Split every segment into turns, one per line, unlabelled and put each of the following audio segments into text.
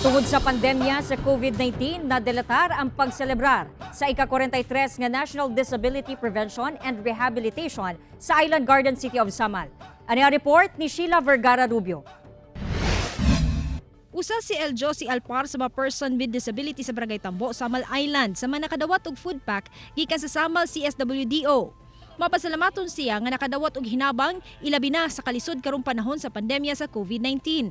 Tungod sa pandemya sa COVID-19, nadelatar ang pagselebrar sa ika-43 nga National Disability Prevention and Rehabilitation sa Island Garden City of Samal. Ani ang report ni Sheila Vergara Rubio.
Usa si El Josie Alpar sa mga person with disability sa Barangay Tambo, Samal Island, sa mga nakadawat og food pack gikan sa Samal CSWDO. Mapasalamaton siya nga nakadawat og hinabang, ilabi na sa kalisod karong panahon sa pandemya sa COVID-19.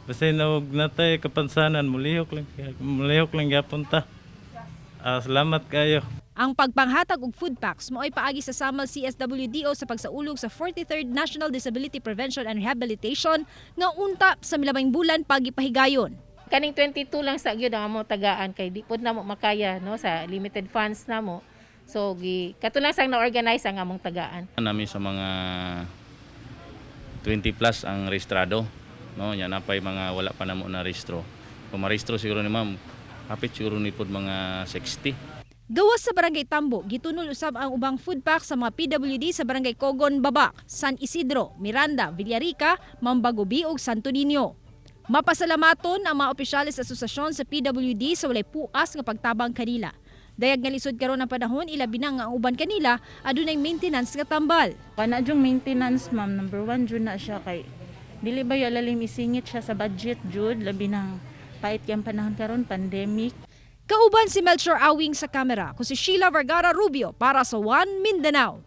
Basta nawag na tayo kapansanan, mulihok lang gyapon ta. Ah, salamat kayo.
Ang pagpanghatag og food packs mao'y paagi sa Samal CSWDO sa pagsaulog sa 43rd National Disability Prevention and Rehabilitation nga unta sa milabayng bulan pagipahigayon.
Kaning 22 lang sa gyud ang among tagaan kay di pud namo makaya, no, sa limited funds namo. So gi kato lang sang na-organize ang among tagaan.
Nami sa mga 20 plus ang rehistrado, no? Nya napay mga wala pa namo na rehistro. Kung marehistro siguro ni ma'am, hapit siguro ni pod mga 60.
Gawas sa Barangay Tambo, gitunol usab ang ubang food pack sa mga PWD sa Barangay Cogon Babak, San Isidro, Miranda, Villarica, Mambagubi ug Santo Niño. Mapasalamaton ang mga opisyales sa asosasyon sa PWD sa walay puas nga pagtabang kanila. Dayag nga lisod karon ang panahon, ilabi na nga ang uban kanila adunay maintenance nga tambal.
Kana jung maintenance, ma'am, number one jud na siya kay dili ba ya lalim isingit siya sa budget jud, labi na pait kang panahon karon, pandemic.
Kauban si Melchor Awing sa kamera, ko si Sheila Vergara Rubio para sa One Mindanao.